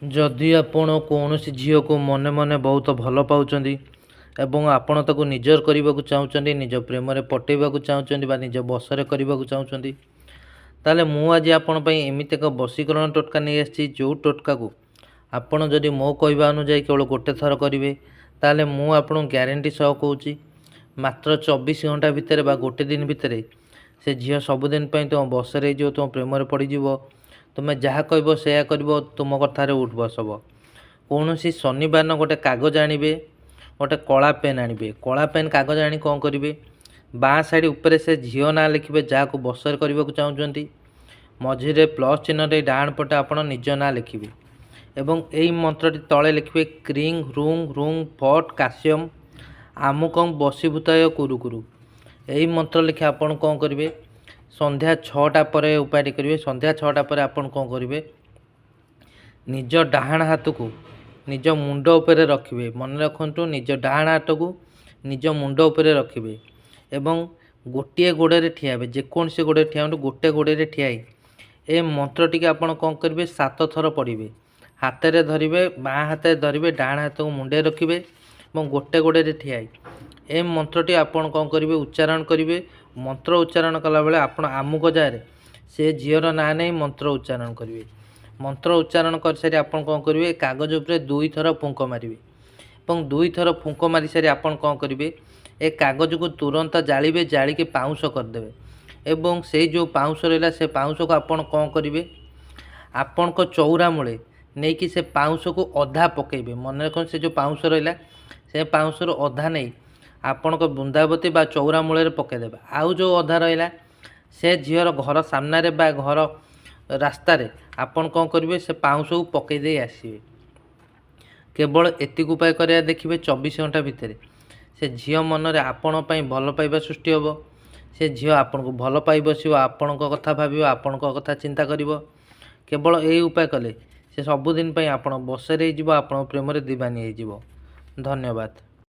ଯଦି ଆପଣ କୌଣସି ଝିଅକୁ ମନେ ମନେ ବହୁତ ଭଲ ପାଉଛନ୍ତି ଏବଂ ଆପଣ ତାକୁ ନିଜର କରିବାକୁ ଚାହୁଁଛନ୍ତି, ନିଜ ପ୍ରେମରେ ପଟେଇବାକୁ ଚାହୁଁଛନ୍ତି ବା ନିଜ ବଶରେ କରିବାକୁ ଚାହୁଁଛନ୍ତି, ତାହେଲେ ମୁଁ ଆଜି ଆପଣଙ୍କ ପାଇଁ ଏମିତି ଏକ ବଶୀକରଣ ଟୋଟକା ନେଇ ଆସିଛି, ଯେଉଁ ଟୋଟକାକୁ ଆପଣ ଯଦି ମୋ କହିବା ଅନୁଯାୟୀ କେବଳ ଗୋଟେ ଥର କରିବେ, ତାହେଲେ ମୁଁ ଆପଣଙ୍କୁ ଗ୍ୟାରେଣ୍ଟି ସହ କହୁଛି ମାତ୍ର 24 ଘଣ୍ଟା ଭିତରେ ବା ଗୋଟେ ଦିନ ଭିତରେ ସେ ଝିଅ ସବୁଦିନ ପାଇଁ ତୁମ ବଶରେ ହେଇଯିବ, ତୁମ ପ୍ରେମରେ ପଡ଼ିଯିବ, ତୁମେ ଯାହା କହିବ ସେୟା କରିବ, ତୁମ କଥାରେ ଉଠ୍ ବସ୍ ହେବ। କୌଣସି ଶନିବାର ଗୋଟେ କାଗଜ ଆଣିବେ, ଗୋଟେ କଳା ପେନ୍ ଆଣିବେ। କଳା ପେନ୍ କାଗଜ ଆଣି କ'ଣ କରିବେ, ବାଁ ସାଇଡ଼୍ ଉପରେ ସେ ଝିଅ ନାଁ ଲେଖିବେ ଯାହାକୁ ବଶରେ କରିବାକୁ ଚାହୁଁଛନ୍ତି, ମଝିରେ ପ୍ଲସ୍ ଚିହ୍ନ ଦେଇ ଡାହାଣ ପଟେ ଆପଣ ନିଜ ନାଁ ଲେଖିବେ ଏବଂ ଏଇ ମନ୍ତ୍ରଟି ତଳେ ଲେଖିବେ କ୍ରିଂ ହ୍ରୁଂ ହ୍ରୁଂ ଫଟ୍ କାଶ୍ୟମ ଆମୁକଂ ବଶୀଭୂତାୟ କୁରୁ କୁରୁ। ଏହି ମନ୍ତ୍ର ଲେଖି ଆପଣ କ'ଣ କରିବେ, ସନ୍ଧ୍ୟା 6ଟା ପରେ ଉପାୟଟି କରିବେ। ସନ୍ଧ୍ୟା 6ଟା ପରେ ଆପଣ କ'ଣ କରିବେ, ନିଜ ଡାହାଣ ହାତକୁ ନିଜ ମୁଣ୍ଡ ଉପରେ ରଖିବେ। ମନେ ରଖନ୍ତୁ, ନିଜ ଡାହାଣ ହାତକୁ ନିଜ ମୁଣ୍ଡ ଉପରେ ରଖିବେ ଏବଂ ଗୋଟିଏ ଗୋଡ଼ରେ ଠିଆ ହେବେ। ଯେକୌଣସି ଗୋଡ଼ରେ ଠିଆ ହୁଅନ୍ତୁ, ଗୋଟେ ଗୋଡ଼ରେ ଠିଆ ହେଇ ଏ ମନ୍ତ୍ରଟିକି ଆପଣ କ'ଣ କରିବେ, 7 ଥର ପଢ଼ିବେ। ହାତରେ ଧରିବେ, ବାଁ ହାତରେ ଧରିବେ, ଡାହାଣ ହାତକୁ ମୁଣ୍ଡରେ ରଖିବେ ଏବଂ ଗୋଟେ ଗୋଡ଼ରେ ଠିଆ ହେଇ ଏ ମନ୍ତ୍ରଟି ଆପଣ କ'ଣ କରିବେ, ଉଚ୍ଚାରଣ କରିବେ। ମନ୍ତ୍ର ଉଚ୍ଚାରଣ କଲାବେଳେ ଆପଣ ଆମୁକ ଜାଗାରେ ସେ ଝିଅର ନାଁ ନେଇ ମନ୍ତ୍ର ଉଚ୍ଚାରଣ କରିବେ। ମନ୍ତ୍ର ଉଚ୍ଚାରଣ କରିସାରି ଆପଣ କ'ଣ କରିବେ, କାଗଜ ଉପରେ 2 ଥର ଫୁଙ୍କ ମାରିବେ ଏବଂ 2 ଥର ଫୁଙ୍କ ମାରିସାରି ଆପଣ କ'ଣ କରିବେ, ଏ କାଗଜକୁ ତୁରନ୍ତ ଜାଳିବେ, ଜାଳିକି ପାଉଁଶ କରିଦେବେ ଏବଂ ସେଇ ଯେଉଁ ପାଉଁଶ ରହିଲା ସେ ପାଉଁଶକୁ ଆପଣ କ'ଣ କରିବେ, ଆପଣଙ୍କ ଚଉରା ମୂଳେ ନେଇକି ସେ ପାଉଁଶକୁ ଅଧା ପକାଇବେ। ମନେ ରଖନ୍ତୁ, ସେ ଯେଉଁ ପାଉଁଶ ରହିଲା ସେ ପାଉଁଶରୁ ଅଧା ନେଇ ଆପଣଙ୍କ ବୃନ୍ଦାବତୀ ବା ଚଉରା ମୂଳରେ ପକାଇଦେବେ। ଆଉ ଯେଉଁ ଅଧା ରହିଲା ସେ ଝିଅର ଘର ସାମ୍ନାରେ ବା ଘର ରାସ୍ତାରେ ଆପଣ କ'ଣ କରିବେ, ସେ ପାଉଁଶକୁ ପକାଇ ଦେଇ ଆସିବେ। କେବଳ ଏତିକି ଉପାୟ କରିବା, ଦେଖିବେ 24 ଘଣ୍ଟା ଭିତରେ ସେ ଝିଅ ମନରେ ଆପଣଙ୍କ ପାଇଁ ଭଲ ପାଇବା ସୃଷ୍ଟି ହେବ। ସେ ଝିଅ ଆପଣଙ୍କୁ ଭଲ ପାଇ ବସିବ, ଆପଣଙ୍କ କଥା ଭାବିବ, ଆପଣଙ୍କ କଥା ଚିନ୍ତା କରିବ। କେବଳ ଏଇ ଉପାୟ କଲେ ସେ ସବୁଦିନ ପାଇଁ ଆପଣ ବଶରେ ହେଇଯିବ, ଆପଣଙ୍କ ପ୍ରେମରେ ଦିବାନୀ ହେଇଯିବ। ଧନ୍ୟବାଦ।